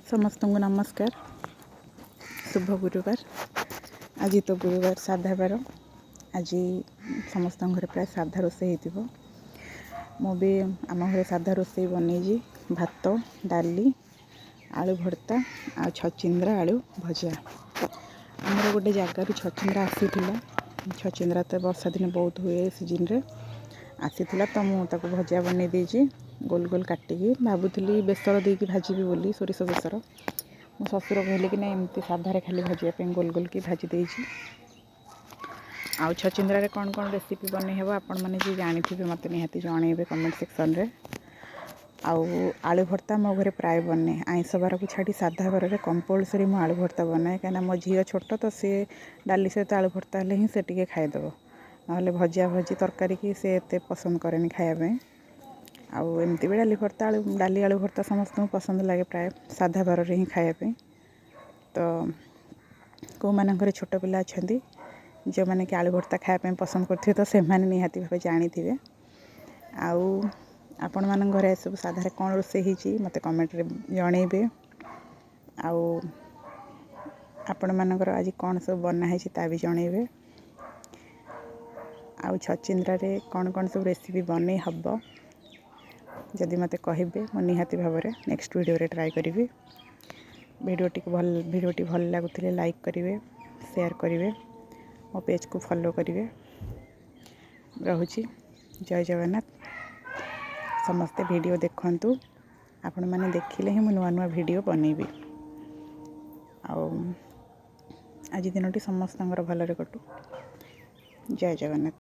ସମସ୍ତଙ୍କୁ ନମସ୍କାର, ଶୁଭ ଗୁରୁବାର। ଆଜି ତ ଗୁରୁବାର, ସାଧା ବାର। ଆଜି ସମସ୍ତଙ୍କ ଘରେ ପ୍ରାୟ ସାଧା ରୋଷେଇ ହେଇଥିବ। ମୁଁ ବି ଆମ ଘରେ ସାଧା ରୋଷେଇ ବନେଇଛି, ଭାତ, ଡାଲି, ଆଳୁ ଭର୍ତ୍ତା ଆଉ ଛଚିନ୍ଦ୍ରା ଆଳୁ ଭଜା। ଆମର ଗୋଟେ ଜାଗାରୁ ଛଚିନ୍ଦ୍ରା ଆସିଥିଲା। ଛଚିନ୍ଦ୍ରା ତ ବର୍ଷା ଦିନେ ବହୁତ ହୁଏ, ସିଜିନ୍ରେ ଆସିଥିଲା ତ ମୁଁ ତାକୁ ଭଜା ବନେଇ ଦେଇଛି ଗୋଲ ଗୋଲ କାଟିକି। ଭାବୁଥିଲି ବେସର ଦେଇକି ଭାଜିବି ବୋଲି, ସୋରିଷ ବେସର। ମୋ ଶ୍ୱଶୁର କହିଲେ କି ନାଇଁ, ଏମିତି ସାଧାରେ ଖାଲି ଭାଜିବା ପାଇଁ ଗୋଲ ଗୋଲ କି ଭାଜି ଦେଇଛି। ଆଉ ଛଚିନ୍ଦ୍ରାରେ କ'ଣ କ'ଣ ରେସିପି ବନେଇ ହେବ, ଆପଣମାନେ ଯିଏ ଜାଣିଥିବେ ମୋତେ ନିହାତି ଜଣେଇବେ କମେଣ୍ଟ ସେକ୍ସନରେ। ଆଉ ଆଳୁ ଭର୍ତ୍ତା ମୋ ଘରେ ପ୍ରାୟ ବନେ। ଆଇଁଷ ବାରକୁ ଛାଡ଼ି ସାଧା ବାରରେ କମ୍ପଲସରି ମୁଁ ଆଳୁ ଭର୍ତ୍ତା ବନାଏ, କାହିଁକିନା ମୋ ଝିଅ ଛୋଟ ତ, ସିଏ ଡାଲି ସହିତ ଆଳୁ ଭର୍ତ୍ତା ହେଲେ ହିଁ ସେ ଟିକେ ଖାଇଦେବ। ନହେଲେ ଭଜା ଭଜି ତରକାରୀ କି ସେ ଏତେ ପସନ୍ଦ କରେନି ଖାଇବା ପାଇଁ। ଆଉ ଏମିତି ବି ଡାଲି ଭର୍ତ୍ତା, ଆଳୁ ଡାଲି, ଆଳୁ ଭର୍ତ୍ତା ସମସ୍ତଙ୍କୁ ପସନ୍ଦ ଲାଗେ ପ୍ରାୟ ସାଧା ବାରରେ ହିଁ ଖାଇବା ପାଇଁ। ତ କେଉଁମାନଙ୍କର ଛୋଟ ପିଲା ଅଛନ୍ତି, ଯେଉଁମାନେ କି ଆଳୁ ଭର୍ତ୍ତା ଖାଇବା ପାଇଁ ପସନ୍ଦ କରୁଥିବେ, ତ ସେମାନେ ନିହାତି ଭାବେ ଜାଣିଥିବେ। ଆଉ ଆପଣମାନଙ୍କ ଘରେ ଏସବୁ ସାଧାରେ କ'ଣ ରୋଷେଇ ହେଇଛି, ମୋତେ କମେଣ୍ଟରେ ଜଣେଇବେ। ଆଉ ଆପଣମାନଙ୍କର ଆଜି କ'ଣ ସବୁ ବନା ହେଇଛି, ତା ବି ଜଣେଇବେ। ଆଉ ଛଚିନ୍ଦ୍ରାରେ କ'ଣ କ'ଣ ସବୁ ରେସିପି ବନେଇ ହେବ, ଯଦି ମୋତେ କହିବେ, ମୁଁ ନିହାତି ଭାବରେ ନେକ୍ସଟ ଭିଡ଼ିଓରେ ଟ୍ରାଏ କରିବି। ଭିଡ଼ିଓଟି ଭଲ ଲାଗୁଥିଲେ ଲାଇକ୍ କରିବେ, ସେୟାର କରିବେ, ମୋ ପେଜ୍କୁ ଫଲୋ କରିବେ। ରହୁଛି, ଜୟ ଜଗନ୍ନାଥ। ସମସ୍ତେ ଭିଡ଼ିଓ ଦେଖନ୍ତୁ। ଆପଣମାନେ ଦେଖିଲେ ହିଁ ମୁଁ ନୂଆ ନୂଆ ଭିଡ଼ିଓ ବନେଇବି। ଆଉ ଆଜି ଦିନଟି ସମସ୍ତଙ୍କର ଭଲରେ କଟୁ। ଜୟ ଜଗନ୍ନାଥ।